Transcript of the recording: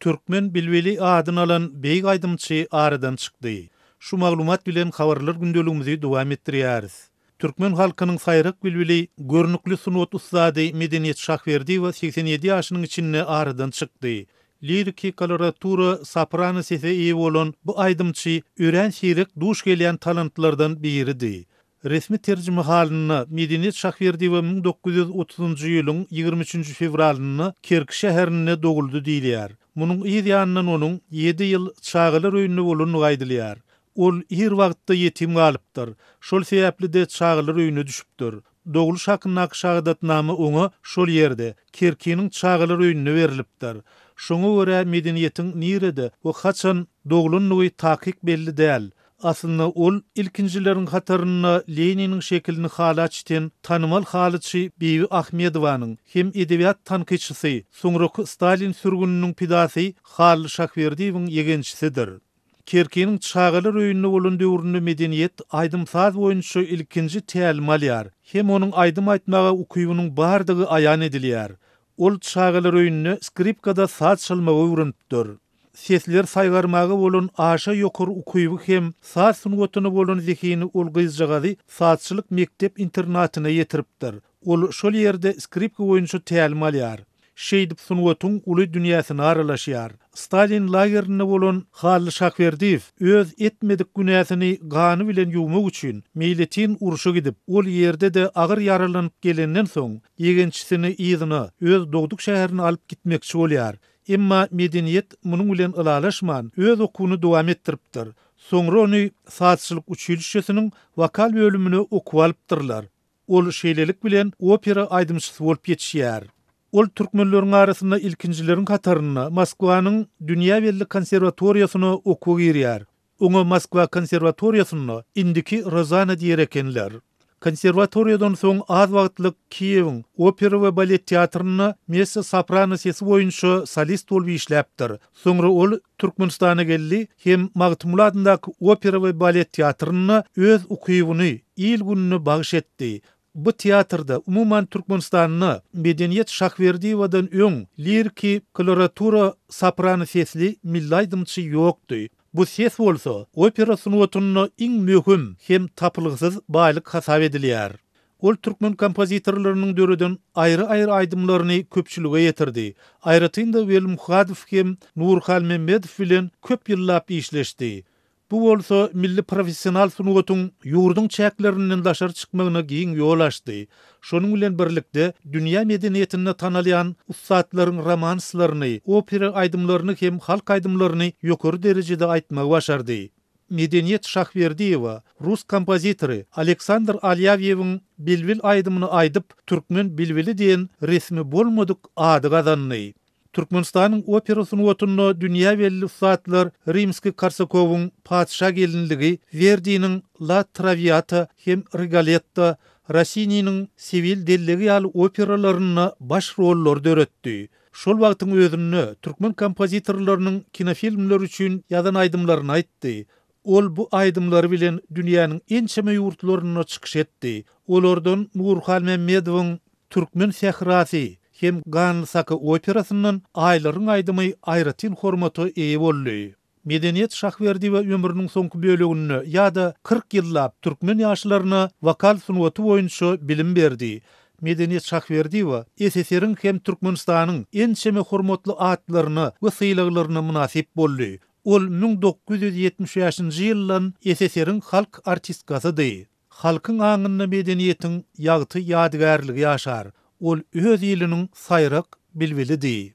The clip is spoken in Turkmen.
Türkmen bilbili adyny alan beýik aýdymçy aradan çykdy. Şu maglumat bilen habarlar gündeligimizi dowam etdirýäris. Türkmen halkynyň saýrak bilbili, görnükli sungat ussady Medeniýet Şahberdiýewa 87 ýaşynyň içinde aradan çykdy. Liriki koloratura soprano sese eýe bolan bu aýdymçy örän seýrek duş gelýän talantlardan biridi. Resmi terjimehalynda Medeniýet Şahberdiýewa 1930-njy ýylyň 23-nji fewralynda Kerki şäherinde doguldy diýilýär. Munuň yz ýanyndan onuň ýedi ýyl çagalar öýünde bolandygy aýdylýar. Ol ir wagtda ýetim galypdyr. Şol sebäpli-de çagalar öýüne düşüpdir. Dogluş hakyndaky şahadatnama oňa şol ýerde, Kerkiniň çagalar öýünde berlipdir. Şoňa görä Medeniýetiň nirede we haçan doglandygy takyk belli däl. Aslynda ol ilkinjileriň hatarynda Leniniň şekilini hala çiten tanymal halyçy Bibi Ahmedowanyň hem edebiýat tankytçysy, soňraky Stalin sürgüniniň pidasy Hally Şahberdiýewiň ýegençisidir. Kerkiniň çagalar öýünde bolan döwründe medeniýet, aýdym-saz boýunça ilkinji tälim alýar hem onuň aýdym aýtmaga ukybynyň bardygy aýan edilýär. Ol çagalar öýünde skripkada saz çalmagy öwrenipdir. Sesleri saýgarmaga bolan aşa ýokary ukyby hem saz sungatyna bolan zehini ol gyzjagazy sazçylyk mekdep-internatyna ýetiripdir. Ol şol ýerde skripka boýunça tälim alýar. Şeýdip sungatyň uly dünýäsine aralaşýar. Stalin lagerinde bolan Hally Şahberdiýew öz etmedik günäsini gany bilen ýuwmak üçin meýletin urşa gidip, ol ýerde-de agyr ýaralanyp gelenden soň, ýegençisini yzyna, öz dogduk şäherine alyp gitmekçi bolýar. Emma Medeniýet munuň bilen ylalaşman, öz okuwyny dowam etdiripdir. Soňra ony sazçylyk uçilişşesiniň wokal bölümine okuwa alypdyrlar. Ol şeýlelik bilen opera aýdymçysy bolup ýetişýär. Ol türkmenleriň arasynda ilkinjileriň hatarynda Moskwanyň dünýä belli konserwatoriýasyna okuwa girýär. Oňa Moskwa konserwatoriýasynda indiki Rozana diýer ekenler. Konserwatoriýadan soň az wagtlyk Kiýewiň opera we balet teatrynda messo-soprano sesi boýunça solist bolup işläpdir. Soňra ol Türkmenistana geldi hem Magtymguly adyndaky opera we balet teatrynda öz ukybyny il-gününe bagyş etdi. Bu teatrda, umuman Türkmenistanda Medeniýet Şahberdiýewadan öň liriki koloratura soprano sesli milli aýdymçy ýokdy. Bu ses bolsa opera sungatynda iň möhüm hem tapylgysyz baýlyk hasap edilýär. Ol türkmen kompozitorlarynyň döreden aýry-aýry aýdymlaryny köpçülige ýetirdi. Aýratyn-da Weli Muhadow hem Nury Halmämmedow bilen köp ýyllap işleşdi. Bu bolsa milli professional sungatyň ýurduň çäklerinden daşary çykmagyna giň ýol açdy. Şonuň bilen birlikde, dünýä medeniýetinde tanalýan ussatlaryň romanslaryny, opera aýdymlaryny hem halk aýdymlaryny ýokary derejede aýtmagy başardy. Medeniýet Şahberdiýewa rus kompozitory Aleksandr Alýawýewiň Bilbil aýdymyny aýdyp, Türkmen bilbili diýen resmi bolmadyk ady gazandy. Türkmenistanyň opera sungatynda dünýä belli ussatlar Rimskiý-Korsakowyň Patyşa gelinligi, Werdiniň La Trawiata hem Rigoletto, Rossininiň Sewil dellegi ýaly operalarynda baş rollary döretdi. Şol wagtyň özünde türkmen kompozitorlarynyň kinofilmler üçin ýazan aýdymlaryny aýtdy. Ol bu aýdymlary bilen dünýäniň ençeme ýurtlarynda çykyş etdi. Olardan Nury Halmämmedowyň Türkmen sährasy hem Ganly saka operasyndan Aýlaryň aýdymy aýratyn hormata eýe boldy. Medeniýet Şahberdiýewa ömrüniň soňky böleginde ýa-da 40 ýyllap türkmen ýaşlaryna wokal sungaty boýunça bilim berdi. Medeniýet Şahberdiýewa SSR-iň hem Türkmenistanyň ençeme hormatly atlaryna we sylaglaryna mynasyp boldy. Ol 1975-nji ýyldan SSR-iň halk artistkasydy. Halkyň aňynda Medeniýetiň ýagty ýadygärligi ýaşar. Ol öz iliniň saýrak bilbilidi.